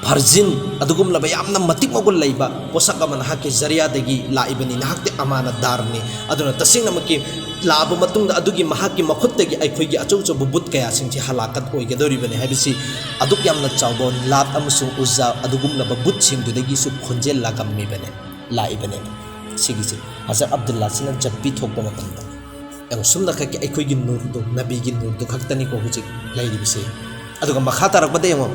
ꯐꯔꯖꯤꯟ, ꯑꯗꯨꯒꯨꯝꯂꯕ ꯌꯥꯝꯅ ꯃꯇꯤꯛ ꯃꯒꯨꯟ ꯂꯩꯕ ꯄꯣꯠꯁꯛ ꯑꯃ ꯅꯍꯥꯛꯀꯤ ꯖꯔꯤꯌꯥꯗꯒꯤ ꯂꯥꯛꯏꯕꯅꯤ꯫ ꯅꯍꯥꯛꯇꯤ ꯑꯃꯥꯅꯗꯥꯔꯅꯤ꯫ ꯑꯗꯨꯅ ꯇꯁꯦꯡꯅꯃꯛꯀꯤ ꯂꯥꯛꯑꯕ ꯃꯇꯨꯡꯗ ꯑꯗꯨꯒꯤ ꯃꯍꯥꯛꯀꯤ ꯃꯈꯨꯠꯇꯒꯤ ꯑꯩꯈꯣꯏꯒꯤ ꯑꯆꯧ ꯑꯆꯧꯕ ꯕꯨꯠ ꯀꯌꯥꯁꯤꯡꯁꯤ ꯍꯂꯥꯀꯠ ꯑꯣꯏꯒꯗꯧꯔꯤꯕꯅꯤ" ꯍꯥꯏꯕꯁꯤ ꯑꯗꯨꯛ ꯌꯥꯝꯅ ꯆꯥꯎꯕ ꯂꯥꯠ ꯑꯃꯁꯨꯡ ꯎꯖꯥ ꯑꯗꯨꯒꯨꯝꯂꯕ ꯕꯨꯠꯁꯤꯡꯗꯨꯗꯒꯤꯁꯨ ꯈꯣꯟꯖꯦꯜ ꯂꯥꯛꯂꯝꯃꯤꯕꯅꯦ, ꯂꯥꯛꯏꯕꯅꯦꯕ꯫ ꯁꯤꯒꯤꯁꯦ ꯍꯖꯔꯠ ꯑꯕꯗꯨꯜꯂꯥꯁꯤꯅ ꯖꯞꯄꯤ ꯊꯣꯛꯄ ꯃꯇꯝꯗ, ꯌꯦꯡꯉꯣ, ꯁꯨꯝꯅ ꯈꯛꯀꯤ ꯑꯩꯈꯣꯏꯒꯤ ꯅꯨꯔꯗꯨ, ꯅꯕꯤꯒꯤ ꯅꯨꯔꯗꯨ ꯈꯛꯇꯅꯤꯀꯣ ꯍꯧꯖꯤꯛ ꯂꯩꯔꯤꯕꯁꯦ꯫ ꯑꯗꯨꯒ ꯃꯈꯥ ꯇꯥꯔꯛꯄꯗ ꯌꯦꯡꯉꯣ,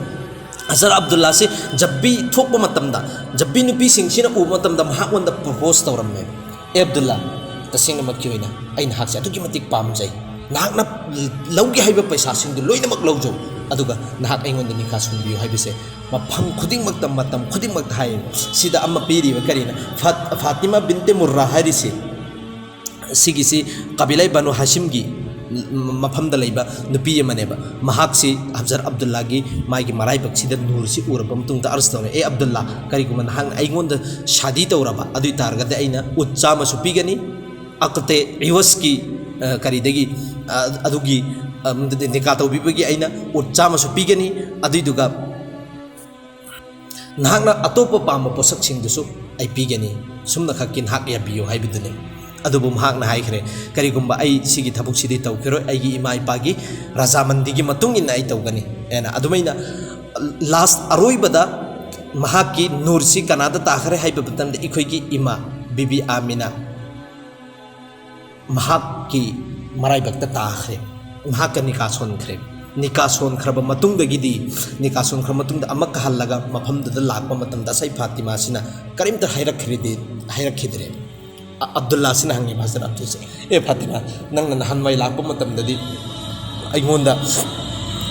ꯍꯖꯔꯠ ꯑꯕꯗꯨꯜꯂꯥꯁꯤ ꯖꯞꯄꯤ ꯊꯣꯛꯄ ꯃꯇꯝꯗ, ꯖꯞꯄꯤ ꯅꯨꯄꯤꯁꯤꯡꯁꯤꯅ ꯎꯕ ꯃꯇꯝꯗ ꯃꯍꯥꯛꯉꯣꯟꯗ ꯄ꯭ꯔꯣꯄꯣꯁ ꯇꯧꯔꯝꯃꯦ, "ꯑꯦ ꯑꯕꯗꯨꯜꯂꯥ, ꯇꯁꯦꯡꯅꯃꯛꯀꯤ ꯑꯣꯏꯅ ꯑꯩ ꯅꯍꯥꯛꯁꯦ ꯑꯗꯨꯛꯀꯤ ꯃꯇꯤꯛ ꯄꯥꯝꯖꯩ꯫ ꯅꯍꯥꯛꯅ ꯂꯧꯒꯦ ꯍꯥꯏꯕ ꯄꯩꯁꯥꯁꯤꯡꯗꯨ ꯂꯣꯏꯅꯃꯛ ꯂꯧꯖꯧ, ꯑꯗꯨꯒ ꯅꯍꯥꯛ ꯑꯩꯉꯣꯟꯗ ꯅꯤꯀꯥ ꯁꯣꯟꯕꯤꯌꯨ" ꯍꯥꯏꯕꯁꯦ ꯃꯐꯝ ꯈꯨꯗꯤꯡꯃꯛꯇ, ꯃꯇꯝ ꯈꯨꯗꯤꯡꯃꯛꯇ ꯍꯥꯏꯌꯦꯕ꯫ ꯁꯤꯗ ꯑꯃ ꯄꯤꯔꯤꯕ ꯀꯔꯤꯅ, ꯐꯥꯠ-, ꯐꯥꯇꯤꯃꯥ ꯕꯤꯟꯇꯦ ꯃꯨꯔꯔꯥ ꯍꯥꯏꯔꯤꯁꯤ, ꯁꯤꯒꯤꯁꯤ ꯀꯕꯤꯂꯥꯏ ꯕꯅꯨ ꯍꯥꯁꯤꯝꯒꯤ ꯃꯐꯝꯗ ꯂꯩꯕ ꯅꯨꯄꯤ ꯑꯃꯅꯦꯕ꯫ ꯃꯍꯥꯛꯁꯤ ꯍꯖꯔꯠ ꯑꯕꯗꯨꯜꯂꯥꯒꯤ ꯃꯥꯒꯤ ꯃꯔꯥꯏꯕꯛꯁꯤꯗ ꯅꯨꯔꯁꯤ ꯎꯔꯕ ꯃꯇꯨꯡꯗ ꯑꯔꯖ ꯇꯧꯔꯦ, "ꯑꯦ ꯑꯕꯗꯨꯜꯂꯥ, ꯀꯔꯤꯒꯨꯝꯕ ꯅꯍꯥꯛꯅ ꯑꯩꯉꯣꯟꯗ ꯁꯥꯗꯤ ꯇꯧꯔꯕ ꯑꯗꯨ ꯑꯣꯏ ꯇꯥꯔꯒꯗꯤ ꯑꯩꯅ ꯎꯠ ꯆꯥꯝꯃꯁꯨ ꯄꯤꯒꯅꯤ, ꯑꯀꯇꯦ ꯏꯋꯁꯀꯤ, ꯑ, ꯀꯔꯤꯗꯒꯤ, ꯑ, ꯑꯗꯨꯒꯤ, ꯑ, ꯅꯤꯀꯥ ꯇꯧꯕꯤꯕꯒꯤ ꯑꯩꯅ ꯎꯠ ꯆꯥꯝꯃꯁꯨ ꯄꯤꯒꯅꯤ, ꯑꯗꯨꯏꯗꯨꯒ ꯅꯍꯥꯛꯅ ꯑꯇꯣꯞꯄ ꯄꯥꯝꯕ ꯄꯣꯠꯁꯛꯁꯤꯡꯗꯨꯁꯨ ꯑꯩ ꯄꯤꯒꯅꯤ, ꯁꯨꯝꯅꯈꯛꯀꯤ ꯅꯍꯥꯛ ꯌꯥꯕꯤꯌꯨ" ꯍꯥꯏꯕꯗꯨꯅꯤ꯫ ꯑꯗꯨꯕꯨ ꯃꯍꯥꯛꯅ ꯍꯥꯏꯈ꯭ꯔꯦ, "ꯀꯔꯤꯒꯨꯝꯕ ꯑꯩ ꯁꯤꯒꯤ ꯊꯕꯛꯁꯤꯗꯤ ꯇꯧꯈꯤꯔꯣꯏ, ꯑꯩꯒꯤ ꯏꯃꯥ ꯏꯄꯥꯒꯤ ꯔꯖꯥꯃꯟꯗꯤꯒꯤ ꯃꯇꯨꯡ ꯏꯟꯅ ꯑꯩ ꯇꯧꯒꯅꯤ" ꯍꯥꯏꯅ꯫ ꯑꯗꯨꯃꯥꯏꯅ ꯂꯥꯁ, ꯑꯔꯣꯏꯕꯗ ꯃꯍꯥꯛꯀꯤ ꯅꯨꯔꯁꯤ ꯀꯅꯥꯗ ꯇꯥꯈ꯭ꯔꯦ ꯍꯥꯏꯕ ꯃꯇꯝꯗ ꯑꯩꯈꯣꯏꯒꯤ ꯏꯃꯥ ꯕꯤꯕꯤ ꯑꯥꯃꯤꯅꯥ, ꯃꯍꯥꯛꯀꯤ ꯃꯔꯥꯏꯕꯛꯇ ꯇꯥꯈ꯭ꯔꯦ꯫ ꯃꯍꯥꯛꯀ ꯅꯤꯀꯥ ꯁꯣꯟꯈ꯭ꯔꯦ꯫ ꯅꯤꯀꯥ ꯁꯣꯟꯈ꯭ꯔꯕ ꯃꯇꯨꯡꯗꯒꯤꯗꯤ, ꯅꯤꯀꯥ ꯁꯣꯟꯈ꯭ꯔꯕ ꯃꯇꯨꯡꯗ ꯑꯃꯨꯛꯀ ꯍꯜꯂꯒ ꯃꯐꯝꯗꯨꯗ ꯂꯥꯛꯄ ꯃꯇꯝꯗ ꯑꯁꯩ ꯐꯥꯇꯤꯃꯥꯁꯤꯅ ꯀꯔꯤꯝꯇ ꯍꯥꯏꯔꯛꯈ꯭ꯔꯤꯗꯤ, ꯍꯥꯏꯔꯛꯈꯤꯗ꯭ꯔꯦ꯫ ꯑ-, ꯑꯕꯗꯨꯜꯂꯥꯁꯤꯅ ꯍꯪꯉꯦ ꯍꯖꯔꯠ ꯑꯕꯗꯨꯜꯁꯦ, "ꯑꯦ ꯐꯥꯇꯤꯃꯥ, ꯅꯪꯅ ꯅꯍꯥꯟꯋꯥꯏ ꯂꯥꯛꯄ ꯃꯇꯝꯗꯗꯤ ꯑꯩꯉꯣꯟꯗ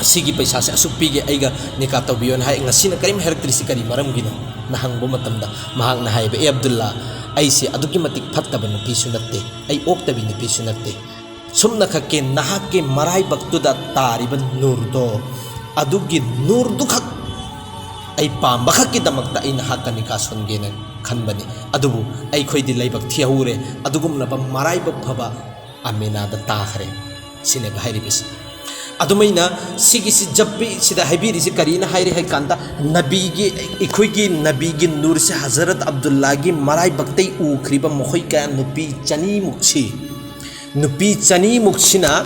ꯁꯤꯒꯤ ꯄꯩꯁꯥꯁꯦ ꯑꯁꯨꯛ ꯄꯤꯒꯦ, ꯑꯩꯒ ꯅꯤꯀꯥ ꯇꯧꯕꯤꯌꯣꯅ ꯍꯥꯏ, ꯉꯁꯤꯅ ꯀꯔꯤꯝ ꯍꯥꯏꯔꯛꯇ꯭ꯔꯤꯁꯤ ꯀꯔꯤ ꯃꯔꯝꯒꯤꯅꯣ?" ꯅ ꯍꯪꯕ ꯃꯇꯝꯗ ꯃꯍꯥꯛꯅ ꯍꯥꯏꯕ, "ꯑꯦ ꯑꯕꯗꯨꯜꯂꯥ, ꯑꯩꯁꯦ ꯑꯗꯨꯛꯀꯤ ꯃꯇꯤꯛ ꯐꯠꯇꯕ ꯅꯨꯄꯤꯁꯨ ꯅꯠꯇꯦ, ꯑꯩ ꯑꯣꯛꯇꯕꯤ ꯅꯨꯄꯤꯁꯨ ꯅꯠꯇꯦ꯫ ꯁꯨꯝꯅꯈꯛꯀꯤ ꯅꯍꯥꯛꯀꯤ ꯃꯔꯥꯏꯕꯛꯇꯨꯗ ꯇꯥꯔꯤꯕ ꯅꯨꯔꯗꯣ, ꯑꯗꯨꯒꯤ ꯅꯨꯔꯗꯨꯈꯛ ꯑꯩ ꯄꯥꯝꯕꯈꯛꯀꯤꯗꯃꯛꯇ ꯑꯩ ꯅꯍꯥꯛꯀ ꯅꯤꯀꯥ ꯁꯣꯟꯒꯦꯅ ꯈꯟꯕꯅꯤ꯫ ꯑꯗꯨꯕꯨ ꯑꯩꯈꯣꯏꯗꯤ ꯂꯥꯏꯕꯛ ꯊꯤꯍꯧꯔꯦ, ꯑꯗꯨꯒꯨꯝꯂꯕ ꯃꯔꯥꯏꯕꯛ ꯐꯕ ꯑꯃꯤꯅꯥꯗ ꯇꯥꯈ꯭ꯔꯦ", ꯁꯤꯅꯦꯕ ꯍꯥꯏꯔꯤꯕꯁꯤ꯫ ꯑꯗꯨꯃꯥꯏꯅ ꯁꯤꯒꯤꯁꯤ ꯖꯞꯄꯤ ꯁꯤꯗ ꯍꯥꯏꯕꯤꯔꯤꯁꯤ ꯀꯔꯤꯅ ꯍꯥꯏꯔꯤ ꯍꯥꯏ ꯀꯥꯟꯗ, ꯅꯕꯤꯒꯤ, ꯑꯩꯈꯣꯏꯒꯤ ꯅꯕꯤꯒꯤ ꯅꯨꯔꯁꯤ ꯍꯖꯔꯠ ꯑꯕꯗꯨꯜꯂꯥꯒꯤ ꯃꯔꯥꯏꯕꯛꯇꯩ ꯎꯈ꯭ꯔꯤꯕ ꯃꯈꯣꯏ ꯀꯌꯥ ꯅꯨꯄꯤ ꯆꯅꯤꯃꯨꯛꯁꯤ, ꯅꯨꯄꯤ ꯆꯅꯤꯃꯨꯛꯁꯤꯅ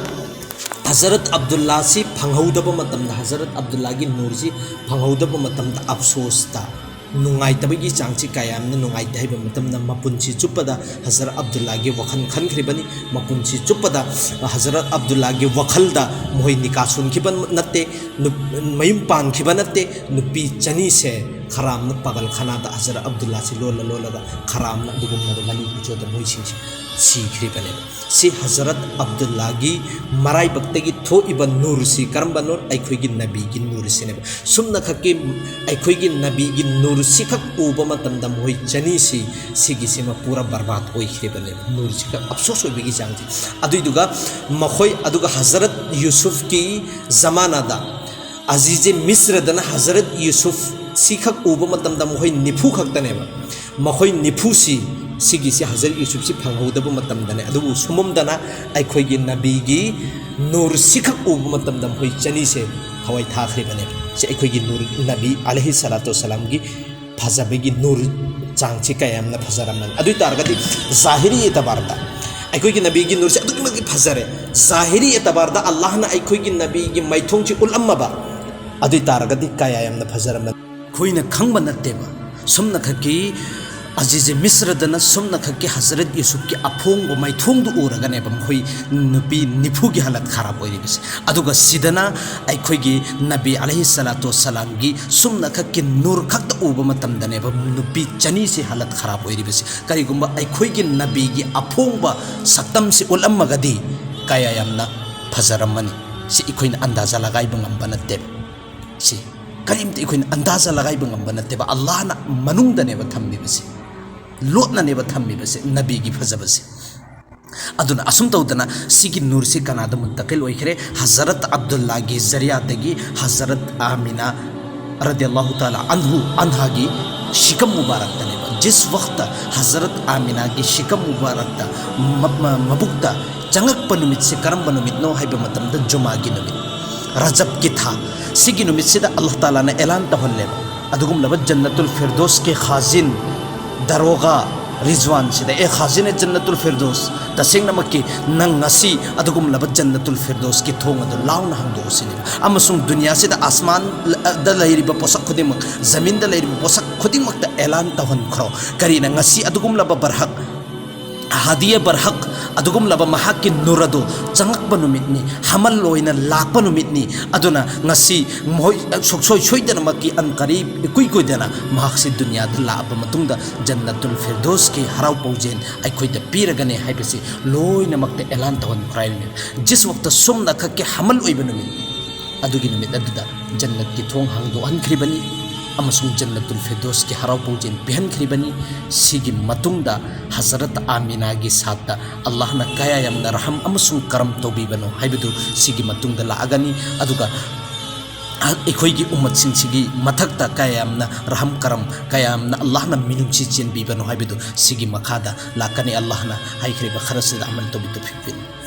ꯍꯖꯔꯠ ꯑꯕꯗꯨꯜꯂꯥꯁꯤ ꯐꯪꯍꯧꯗꯕ ꯃꯇꯝꯗ, ꯍꯖꯔꯠ ꯑꯕꯗꯨꯜꯂꯥꯒꯤ ꯅꯨꯔꯁꯤ ꯐꯪꯍꯧꯗꯕ ꯃꯇꯝꯗ ꯑꯐꯁꯣꯁꯇ, ꯅꯨꯡꯉꯥꯏꯇꯕꯒꯤ ꯆꯥꯡꯁꯤ ꯀꯌꯥꯝꯅ ꯅꯨꯡꯉꯥꯏꯇꯦ ꯍꯥꯏꯕ ꯃꯇꯝꯗ, ꯃꯄꯨꯟꯁꯤ ꯆꯨꯞꯄꯗ ꯍꯖꯔꯠ ꯑꯕꯗꯨꯜꯂꯥꯒꯤ ꯋꯥꯈꯜ ꯈꯟꯈ꯭ꯔꯤꯕꯅꯤ꯫ ꯃꯄꯨꯟꯁꯤ ꯆꯨꯞꯄꯗ ꯍꯖꯔꯠ ꯑꯕꯗꯨꯜꯂꯥꯒꯤ ꯋꯥꯈꯜꯗ ꯃꯈꯣꯏ ꯅꯤꯀꯥ ꯁꯣꯟꯈꯤꯕ ꯅꯠꯇꯦ, ꯅꯨꯞ-, ꯃꯌꯨꯝ ꯄꯥꯟꯈꯤꯕ ꯅꯠꯇꯦ꯫ ꯅꯨꯄꯤ ꯆꯅꯤꯁꯦ ꯈꯔ ꯑꯃꯅ ꯄꯥꯒꯜꯈꯥꯅꯥꯗ ꯍꯖꯔꯠ ꯑꯕꯗꯨꯜꯂꯥꯁꯤ ꯂꯣꯜꯂ ꯂꯣꯜꯂꯒ, ꯈꯔ ꯑꯃꯅ ꯑꯗꯨꯒꯨꯝꯂꯕ ꯂꯥꯂꯤ ꯏꯆꯣꯗ ꯃꯣꯏꯁꯤꯡꯁꯤ ꯁꯤꯈ꯭ꯔꯤꯕꯅꯦꯕ꯫ ꯁꯤ ꯍꯖꯔꯠ ꯑꯕꯗꯨꯜꯂꯥꯒꯤ ꯃꯔꯥꯏꯕꯛꯇꯒꯤ ꯊꯣꯛꯏꯕ ꯅꯨꯔꯁꯤ ꯀꯔꯝꯕ ꯅꯨꯔ? ꯑꯩꯈꯣꯏꯒꯤ ꯅꯕꯤꯒꯤ ꯅꯨꯔꯁꯤꯅꯦꯕ꯫ ꯁꯨꯝꯅꯈꯛꯀꯤ ꯑꯩꯈꯣꯏꯒꯤ ꯅꯕꯤꯒꯤ ꯅꯨꯔꯁꯤꯈꯛ ꯎꯕ ꯃꯇꯝꯗ ꯃꯈꯣꯏ ꯆꯅꯤꯁꯤ, ꯁꯤꯒꯤꯁꯤꯃ ꯄꯨꯔꯥ ꯕꯔꯕꯥꯗ ꯑꯣꯏꯈ꯭ꯔꯤꯕꯅꯦꯕ, ꯅꯨꯔꯁꯤꯈꯛ ꯑꯐꯁꯣꯁ ꯑꯣꯏꯕꯒꯤ ꯆꯥꯡꯁꯤ꯫ ꯑꯗꯨꯏꯗꯨꯒ ꯃꯈꯣꯏ, ꯑꯗꯨꯒ ꯍꯖꯔꯠ ꯌꯨꯁꯨꯐꯀꯤ ꯖꯃꯥꯅꯥꯗ ꯑꯖꯤꯖꯦ ꯃꯤꯁ꯭ꯔꯗꯅ ꯍꯖꯔꯠ ꯌꯨꯁꯨꯐ ꯁꯤꯈꯛ ꯎꯕ ꯃꯇꯝꯗ ꯃꯈꯣꯏ ꯅꯤꯐꯨ ꯈꯛꯇꯅꯦꯕ꯫ ꯃꯈꯣꯏ ꯅꯤꯐꯨꯁꯤ, ꯁꯤꯒꯤꯁꯤ ꯍꯖꯔꯠ ꯌꯨꯁꯨꯐꯁꯤ ꯐꯪꯍꯧꯗꯕ ꯃꯇꯝꯗꯅꯦ꯫ ꯑꯗꯨꯕꯨ ꯁꯨꯃꯝꯗꯅ ꯑꯩꯈꯣꯏꯒꯤ ꯅꯕꯤꯒꯤ ꯅꯨꯔ ꯁꯤꯈꯛ ꯎꯕ ꯃꯇꯝꯗ ꯃꯈꯣꯏ ꯆꯅꯤꯁꯦ ꯊꯋꯥꯏ ꯊꯥꯈ꯭ꯔꯤꯕꯅꯦꯕ꯫ ꯁꯤ ꯑꯩꯈꯣꯏꯒꯤ ꯅꯨꯔ, ꯅꯕꯤ ꯑꯂꯩꯍꯤ ꯁꯂꯥꯇꯨ ꯋꯁꯁꯂꯥꯝꯒꯤ ꯐꯖꯕꯒꯤ ꯅꯨꯔ ꯆꯥꯡꯁꯤ ꯀꯌꯥ ꯌꯥꯝꯅ ꯐꯖꯔꯝꯃꯅꯤ꯫ ꯑꯗꯨ ꯑꯣꯏ ꯇꯥꯔꯒꯗꯤ ꯖꯥꯍꯤꯔꯤ ꯑꯦꯇꯕꯥꯔꯗ ꯑꯩꯈꯣꯏꯒꯤ ꯅꯕꯤꯒꯤ ꯅꯨꯔꯁꯤ ꯑꯗꯨꯛꯀꯤ ꯃꯇꯤꯛ ꯐꯖꯔꯦ꯫ ꯖꯥꯍꯤꯔꯤ ꯑꯦꯇꯕꯥꯔꯗ ꯑꯜꯂꯥꯍꯅ ꯑꯩꯈꯣꯏꯒꯤ ꯅꯕꯤꯒꯤ ꯃꯥꯏꯊꯣꯡꯁꯤ ꯎꯠꯂꯝꯃꯕ ꯑꯗꯨ ꯑꯣꯏ ꯇꯥꯔꯒꯗꯤ ꯀꯌꯥ ꯌꯥꯝꯅ ꯐꯖꯔꯝꯃꯅꯤ꯫ ꯑꯩꯈꯣꯏꯅ ꯈꯪꯕ ꯅꯠꯇꯦꯕ꯫ ꯁꯨꯝꯅꯈꯛꯀꯤ ꯑꯖꯤꯖꯦ ꯃꯤꯁ꯭ꯔꯗꯅ ꯁꯨꯝꯅꯈꯛꯀꯤ ꯍꯖꯔꯠ ꯌꯨꯁꯨꯐꯀꯤ ꯑꯐꯣꯡꯕ ꯃꯥꯏꯊꯣꯡꯗꯨ ꯎꯔꯒꯅꯦꯕ ꯃꯈꯣꯏ ꯅꯨꯄꯤ ꯅꯤꯐꯨꯒꯤ ꯍꯥꯂꯠ ꯈꯔꯥꯕ ꯑꯣꯏꯔꯤꯕꯁꯦ꯫ ꯑꯗꯨꯒ ꯁꯤꯗꯅ ꯑꯩꯈꯣꯏꯒꯤ ꯅꯕꯤ ꯑꯂꯩꯍꯤ ꯁꯂꯥꯇꯨ ꯋꯁꯂꯥꯝꯒꯤ ꯁꯨꯝꯅꯈꯛꯀꯤ ꯅꯨꯔ ꯈꯛꯇ ꯎꯕ ꯃꯇꯝꯗꯅꯦꯕ ꯅꯨꯄꯤ ꯆꯅꯤꯁꯤ ꯍꯥꯂꯠ ꯈꯔꯥꯕ ꯑꯣꯏꯔꯤꯕꯁꯦ꯫ ꯀꯔꯤꯒꯨꯝꯕ ꯑꯩꯈꯣꯏꯒꯤ ꯅꯕꯤꯒꯤ ꯑꯐꯣꯡꯕ ꯁꯛꯇꯝꯁꯤ ꯎꯠꯂꯝꯃꯒꯗꯤ ꯀꯌꯥ ꯌꯥꯝꯅ ꯐꯖꯔꯝꯃꯅꯤ꯫ ꯁꯤ ꯑꯩꯈꯣꯏꯅ ꯑꯟꯗꯥꯖꯥ ꯂꯒꯥꯏꯕ ꯉꯝꯕ ꯅꯠꯇꯦꯕ꯫ ꯁꯤ ꯀꯔꯤꯝꯇ ꯑꯩꯈꯣꯏꯅ ꯑꯟꯗꯥꯖꯥ ꯂꯒꯥꯏꯕ ꯉꯝꯕ ꯅꯠꯇꯦꯕ꯫ ꯑꯜꯂꯥꯍꯅ ꯃꯅꯨꯡꯗꯅꯦꯕ ꯊꯝꯃꯤꯕꯁꯦ, ꯂꯣꯠꯅꯅꯦꯕ ꯊꯝꯃꯤꯕꯁꯦ ꯅꯕꯤꯒꯤ ꯐꯖꯕꯁꯦ꯫ ꯑꯗꯨꯅ ꯑꯁꯨꯝ ꯇꯧꯗꯅ ꯁꯤꯒꯤ ꯅꯨꯔꯁꯤ ꯀꯅꯥꯗ ꯃꯨꯟꯇꯀꯤꯜ ꯑꯣꯏꯈ꯭ꯔꯦ? ꯍꯖꯔꯠ ꯑꯕꯗꯨꯜꯂꯥꯒꯤ ꯖꯔꯤꯌꯥꯗꯒꯤ ꯍꯖꯔꯠ ꯑꯥꯃꯤꯅꯥ ꯔꯗꯤꯌꯜꯂꯥꯍꯨ ꯇꯥꯂꯥ ꯑꯟꯍꯨ ꯑꯟꯍꯥꯒꯤ ꯁꯤꯀꯝ ꯃꯨꯕꯥꯔꯛꯇꯅꯦꯕ꯫ ꯖꯤꯁ ꯋꯛꯇ ꯍꯖꯔꯠ ꯑꯥꯃꯤꯅꯥꯒꯤ ꯁꯤꯀꯝ ꯃꯨꯕꯥꯔꯛꯇ ꯃ-, ꯃ-, ꯃꯕꯨꯛꯇ ꯆꯪꯉꯛꯄ ꯅꯨꯃꯤꯠꯁꯦ ꯀꯔꯝꯕ ꯅꯨꯃꯤꯠꯅꯣ ꯍꯥꯏꯕ ꯃꯇꯝꯗ ꯖꯨꯃꯥꯒꯤ ꯅꯨꯃꯤꯠ, ꯔꯖꯕꯀꯤ ꯊꯥ꯫ ꯁꯤꯒꯤ ꯅꯨꯃꯤꯠꯁꯤꯗ ꯑꯜꯂꯥꯍ ꯇꯥꯂꯥꯅ ꯑꯦꯂꯥꯟ ꯇꯧꯍꯜꯂꯦꯕ꯫ ꯑꯗꯨꯒꯨꯝꯂꯕ ꯖꯟꯅꯇꯨꯜ ꯐꯤꯔꯗꯣꯁꯀꯤ ꯈꯥꯖꯤꯟ, ꯗꯔꯣꯒꯥ ꯔꯤꯖꯋꯥꯟꯁꯤꯗ, "ꯑꯦ ꯈꯥꯖꯤꯟ ꯖꯟꯅꯇꯨꯜ ꯐꯤꯔꯗꯣꯁ, ꯇꯁꯦꯡꯅꯃꯛꯀꯤ ꯅꯪ ꯉꯁꯤ ꯑꯗꯨꯒꯨꯝꯂꯕ ꯖꯟꯅꯇꯨꯜ ꯐꯤꯔꯗꯣꯁꯀꯤ ꯊꯣꯡ ꯑꯗꯨ ꯂꯥꯎꯅ ꯍꯥꯡꯗꯣꯛꯎ" ꯁꯤꯅꯦꯕ꯫ ꯑꯃꯁꯨꯡ ꯗꯨꯅꯤꯌꯥꯁꯤꯗ ꯑꯥꯁꯃꯥꯟꯗ ꯂꯩꯔꯤꯕ ꯄꯣꯠꯁꯛ ꯈꯨꯗꯤꯡꯃꯛ, ꯖꯃꯤꯟꯗ ꯂꯩꯔꯤꯕ ꯄꯣꯠꯁꯛ ꯈꯨꯗꯤꯡꯃꯛꯇ ꯑꯦꯂꯥꯟ ꯇꯧꯍꯟꯈ꯭ꯔꯣ꯫ ꯀꯔꯤꯅ ꯉꯁꯤ ꯑꯗꯨꯒꯨꯝꯂꯕ ꯕꯔꯍꯛ, ꯍꯥꯗꯤꯌꯥ ꯕꯔꯍꯛ, ꯑꯗꯨꯒꯨꯝꯂꯕ ꯃꯍꯥꯛꯀꯤ ꯅꯨꯔ ꯑꯗꯨ ꯆꯪꯉꯛꯄ ꯅꯨꯃꯤꯠꯅꯤ, ꯍꯃꯜ ꯑꯣꯏꯅ ꯂꯥꯛꯄ ꯅꯨꯃꯤꯠꯅꯤ꯫ ꯑꯗꯨꯅ ꯉꯁꯤ ꯃꯈꯣꯏ ꯁꯨꯡꯁꯣꯏ ꯁꯣꯏꯗꯅꯃꯛꯀꯤ ꯑꯟꯀꯔꯤꯕ ꯏꯀꯨꯏ ꯀꯨꯏꯗꯅ ꯃꯍꯥꯛꯁꯤ ꯗꯨꯅꯤꯌꯥꯗ ꯂꯥꯛꯑꯕ ꯃꯇꯨꯡꯗ ꯖꯟꯅꯇꯨꯜ ꯐꯤꯔꯗꯣꯁꯀꯤ ꯍꯔꯥꯎ ꯄꯥꯎꯖꯦꯜ ꯑꯩꯈꯣꯏꯗ ꯄꯤꯔꯒꯅꯤ ꯍꯥꯏꯕꯁꯤ ꯂꯣꯏꯅꯃꯛꯇ ꯑꯦꯂꯥꯟ ꯇꯧꯍꯟꯈ꯭ꯔꯦ꯫ ꯖꯤꯁ ꯋꯛꯇ ꯁꯨꯝꯅꯈꯛꯀꯤ ꯍꯃꯜ ꯑꯣꯏꯕ ꯅꯨꯃꯤꯠ, ꯑꯗꯨꯒꯤ ꯅꯨꯃꯤꯠ ꯑꯗꯨꯗ ꯖꯟꯅꯠꯀꯤ ꯊꯣꯡ ꯍꯥꯡꯗꯣꯛꯍꯟꯈ꯭ꯔꯤꯕꯅꯤ ꯑꯃꯁꯨꯡ ꯖꯟꯅꯇꯨꯜ ꯐꯤꯔꯗꯣꯁꯀꯤ ꯍꯔꯥꯎ ꯄꯥꯎꯖꯦꯜ ꯄꯤꯍꯟꯈ꯭ꯔꯤꯕꯅꯤ꯫ ꯁꯤꯒꯤ ꯃꯇꯨꯡꯗ ꯍꯖꯔꯠ ꯑꯥꯃꯤꯅꯥꯒꯤ ꯁꯥꯠꯇ ꯑꯜꯂꯥꯍꯅ ꯀꯌꯥ ꯌꯥꯝꯅ ꯔꯍꯝ ꯑꯃꯁꯨꯡ ꯀꯔꯝ ꯇꯧꯕꯤꯕꯅꯣ ꯍꯥꯏꯕꯗꯨ ꯁꯤꯒꯤ ꯃꯇꯨꯡꯗ ꯂꯥꯛꯑꯒꯅꯤ꯫ ꯑꯗꯨꯒ ꯑꯩꯈꯣꯏꯒꯤ ꯎꯝꯃꯠꯁꯤꯡꯁꯤꯒꯤ ꯃꯊꯛꯇ ꯀꯌꯥ ꯌꯥꯝꯅ ꯔꯍꯝ ꯀꯔꯝ, ꯀꯌꯥ ꯌꯥꯝꯅ ꯑꯜꯂꯥꯍꯅ ꯃꯤꯅꯨꯡꯁꯤ ꯆꯦꯟꯕꯤꯕꯅꯣ ꯍꯥꯏꯕꯗꯨ ꯁꯤꯒꯤ ꯃꯈꯥꯗ ꯂꯥꯛꯀꯅꯤ꯫ ꯑꯜꯂꯥꯍꯅ ꯍꯥꯏꯈ꯭ꯔꯤꯕ ꯈꯔꯁꯤꯗ ꯑꯃꯜ ꯇꯧꯕꯤ ꯇꯧꯕꯤꯕꯅꯤ꯫